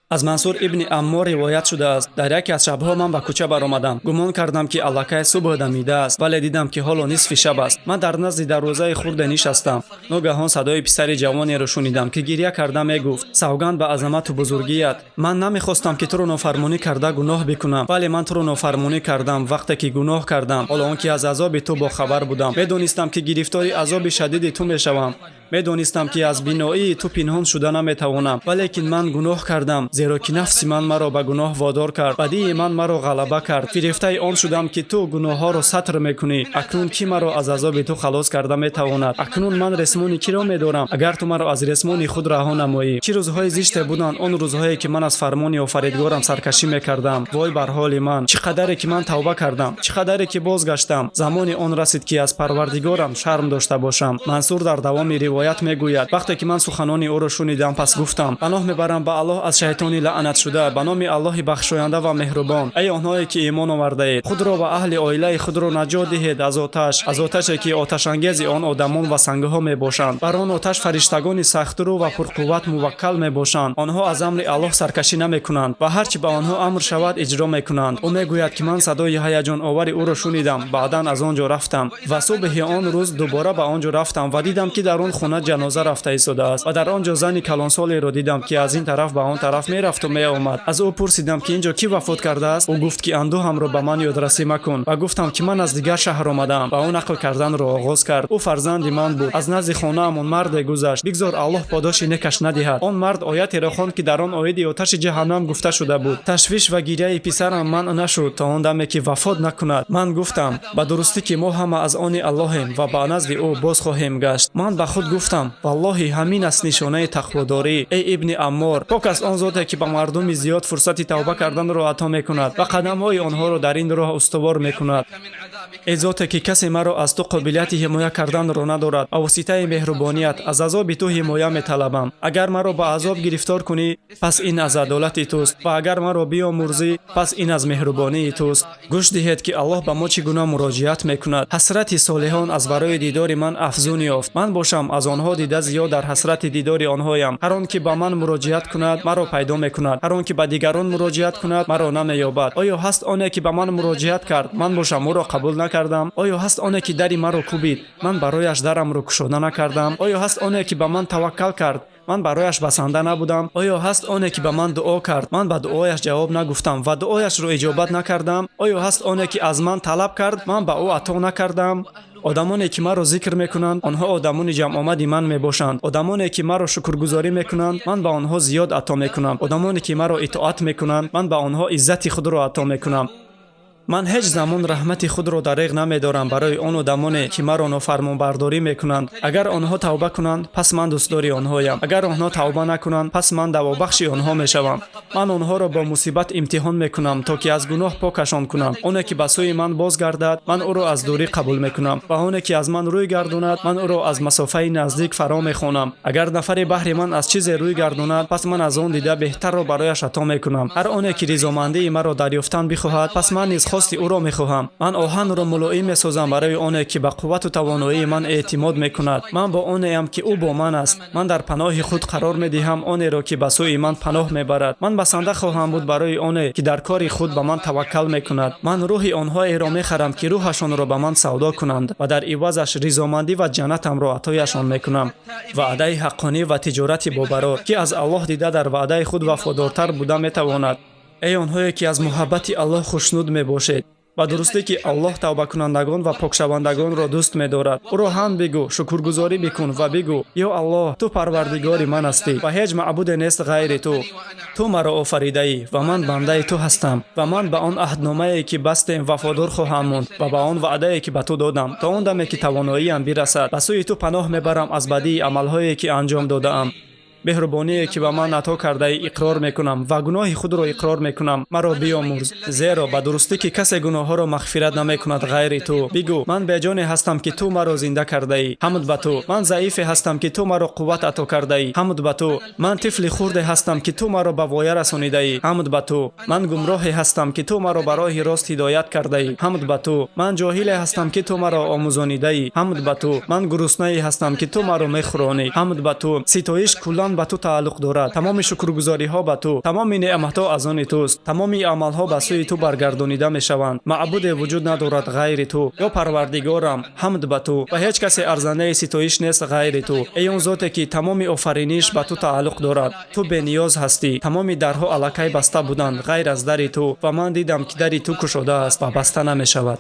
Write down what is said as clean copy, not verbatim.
Аз Мансур ибни Аммор ривоят шудааст: дар яке аз шабҳо ман ба кӯча баромадам. Гумон кардам, ки аллакай субҳ дамидааст, вале дидам, ки ҳоло нисфи шаб аст. Ман дар назди дарвозаи хурде нишастам. Ногаҳон садои писари ҷавонеро шунидам, ки гиря карда мегуфт: «Савганд ба азамату бузургият, ман намехостам, ки туро нофармонӣ карда гуноҳ бикунам, вале ман туро нофармонӣ кардам, вақте ки гуноҳ кардам, ҳоло он ки аз азоби ту бохабар будам. Медонистам, ки гирифтори азоби шадиди ту мешавам. Медонистам, ки аз биноии ту пинҳон шуда наметавонам, валекин ман гуноҳ кардам, зеро ки нафси ман маро ба гуноҳ водор кард. Бадии ман маро ғалаба кард. Фирефтаи он шудам, ки ту гуноҳҳоро сатр мекунӣ. Акнун кӣ маро аз азоби ту халос карда метавонад? Акнун ман ресмони киро медорам, агар ту маро аз ресмони худ раҳо намоӣ? Чӣ рӯзҳои зиште буданд он рӯзҳое, ки ман аз фармони Офаридгорам саркашӣ мекардам! Вой бар ҳоли ман! Чӣ қадаре ки ман тавба кардам, чӣ қадаре ки бозгаштам! Замони он расид, ки аз Парвардигорам шарм дошта бошам». Мансур дар давоми ривоят мегӯяд: «Вақте ки ман суханони ӯро шунидам, пас гуфтам: паноҳ мебарам ба Аллоҳ аз шайтони лаънатшуда. Ба номи Аллоҳи бахшоянда ва меҳрубон. Эй онҳое ки имон овардаед, худро ва аҳли оилаи худро наҷот диҳед аз оташ, аз оташе, ки оташангези он одамон ва сангҳо мебошанд. Бар он оташ фариштагони сахтрӯ ва пурқувват муваккал мебошанд. Онҳо аз амри Аллоҳ саркашӣ намекунанд ва ҳар чӣ ба онҳо амр шавад, иҷро мекунанд». Ӯ мегӯяд, ки ман садои ҳаяҷоновари ӯро шунидам. Баъдан аз он ҷо рафтам ва субҳи он рӯз дубора ба он ҷо рафтам ва дидам, ки дар он хона ҷаноза рафта истодааст ва дар он ҷо зани калонсолеро дидам, ки аз ин тараф ба он тараф мерафту меомад. Аз ӯ пурсидам, ки ин ҷо кӣ вафот кардааст. Ӯ гуфт, ки андӯҳамро ба ман ёдрасӣ макун, ва гуфтам, ки ман аз дигар шаҳр омадаам. Ва ӯ нақл карданро оғоз кард: «Ӯ фарзанди ман буд. Аз назди хонаамон марде гузашт, бигзор Аллоҳ подоши некаш надиҳад. Он мард оятеро хонд, ки дар он оиди оташи ҷаҳаннам гуфта шуда буд. Ташвиш ва гиряи писарам манъ нашуд, то он даме ки вафот накунад. Ман гуфтам: ба дурустӣ ки мо ҳама аз они Аллоҳем ва ба назди ӯ боз хоҳем гашт. Ман ба худ гуфтам: валлоҳи, ҳамин аст нишонаи тақводорӣ. Эй ибни Аммор, пок аст он зоте, ки ба мардуми зиёд фурсати тавба карданро ато мекунад ва қадамҳои онҳоро дар ин роҳ устувор мекунад. Эй зоте, ки касе маро аз ту қобилияти ҳимоя карданро надорад, ба воситаи меҳрубоният аз азоби ту ҳимоя металабам. Агар маро ба азоб гирифтор кунӣ, пас ин аз адолати туст ва агар маро биомӯрзӣ, пас ин аз меҳрубонии туст». Гӯш диҳед, ки Аллоҳ ба мо чӣ гуна муроҷиат мекунад: «Ҳасрати солиҳон аз барои дидори ман афзун ёфт. Ман бошам, аз онҳо дида зиёд дар ҳасрати дидори онҳоям. Ҳар он ки ба ман муроҷиат кунад, маро пайдо мекунад. Ҳар он ки ба дигарон муроҷиат кунад, маро намеёбад. Оё ҳаст оне, ки ба ман муроҷиат кард, ман бошам ӯро қабул накардам? Оё ҳаст оне, ки дари маро кӯбид, ман барояш дарамро кушода накардам? Оё ҳаст оне, ки ба ман таваккал кард, ман барояш басанда набудам? Оё ҳаст оне, ки ба ман дуо кард, ман ба дуояш ҷавоб нагуфтам ва дуояшро иҷобат накардам? Оё ҳаст оне, ки аз ман талаб кард, ман ба ӯ ато накардам? Одамоне, ки маро зикр мекунанд, онҳо одамони ҷамъомади ман мебошанд. Одамоне, ки маро шукргузорӣ мекунанд, ман ба онҳо зиёд ато мекунам. Одамоне, ки маро итоат мекунанд, ман ба онҳо иззати худро ато мекунам. Ман ҳеҷ замон раҳмати худро дареғ намедорам барои он одамоне, ки маро нофармонбардорӣ мекунанд. Агар онҳо тавба кунанд, пас ман дӯстдори онҳоям. Агар онҳо тавба накунанд, пас ман давобахши онҳо мешавам. Ман онҳоро бо мусибат имтиҳон мекунам, то ки аз гуноҳ покашон кунам. Оне, ки ба сӯи ман бозгардад, ман ӯро аз дурӣ қабул мекунам ва оне, ки аз ман рӯй гардонад, ман ӯро аз масофаи наздик фаро мехонам. Агар нафаре баҳри ман аз чизе рӯй гардонад, пас ман аз он дида беҳтарро барояш ато мекунам. Ҳар оне, ки ризомандии маро дарёфтан бихоҳад, пас ман низ хости ӯро мехоҳам. Ман оҳанро мулоим месозам барои оне, ки ба қуввату тавоноии ман эътимод мекунад. Ман бо онеам, ки ӯ бо ман аст. Ман дар паноҳи худ қарор медиҳам онеро, ки ба сӯи ман паноҳ мебарад. Ман басанда хоҳам буд барои оне, ки дар кори худ ба ман таваккал мекунад. Ман рӯҳи онҳоеро мехарам, ки рӯҳашонро ба ман савдо кунанд, ва дар ивазаш ризомандӣ ва ҷаннатамро атояшон мекунам. Ваъдаи ҳаққонӣ ва тиҷорати бобарор, ки аз Аллоҳ дида дар ваъдаи худ вафодортар буда метавонад? Эй онҳое, ки аз муҳаббати Аллоҳ хушнуд мебошед, ба дурустӣ ки Аллоҳ тавбакунандагон ва покшавандагонро дӯст медорад. Ӯро ҳамд бигӯ, шукргузорӣ бикун ва бигӯ: ё Аллоҳ, ту Парвардигори ман ҳастӣ ва ҳеҷ маъбуде нест ғайри ту. Ту маро офаридаӣ ва ман бандаи ту ҳастам ва ман ба он аҳдномае, ки бастем, вафодор хоҳам монд ва ба он ваъдае, ки ба ту додам, то он даме, ки тавоноиам бирасад. Ба сӯи ту паноҳ мебарам аз бадии амалҳое, ки анҷом додаам. Меҳрубоние, ки ба ман ато кардаӣ, иқрор мекунам ва гуноҳи худро иқрор мекунам. Маро биомӯрз, зеро ба дурустӣ ки касе гуноҳҳоро мағфират намекунад ғайри ту. Бигӯ: ман беҷоне ҳастам, ки ту маро зинда кардаӣ, ҳамд ба ту. Ман заифе ҳастам, ки ту маро қувват ато кардаӣ, ҳамд ба ту. Ман тифли хурде ҳастам, ки ту маро ба воя расонидаӣ, ҳамд ба ту. Ман гумроҳе ҳастам, ки ту маро ба роҳи рост ҳидоят кардаӣ, ҳамд ба ту. Ман ҷоҳиле ҳастам, ки ту маро омӯзонидаӣ, ҳамд ба ту. Ман гуруснае ҳастам, ки ту маро мехӯронӣ, ҳамд ба ту. Ситоиш куллан Ҳамд ба ту тааллуқ дорад, тамоми шукргузориҳо ба ту, тамоми неъматҳо аз они туст, тамоми амалҳо ба сӯи ту баргардонида мешаванд. Маъбуде вуҷуд надорад ғайри ту. Ё Парвардигорам, ҳамд ба ту, ва ҳеҷ касе арзандаи ситоиш нест ғайри ту. Эй он зоте, ки тамоми офариниш ба ту тааллуқ дорад, ту бениёз ҳастӣ. Тамоми дарҳо аллакай баста буданд ғайр аз дари ту, ва ман дидам, ки дари ту кушода аст ва баста намешавад.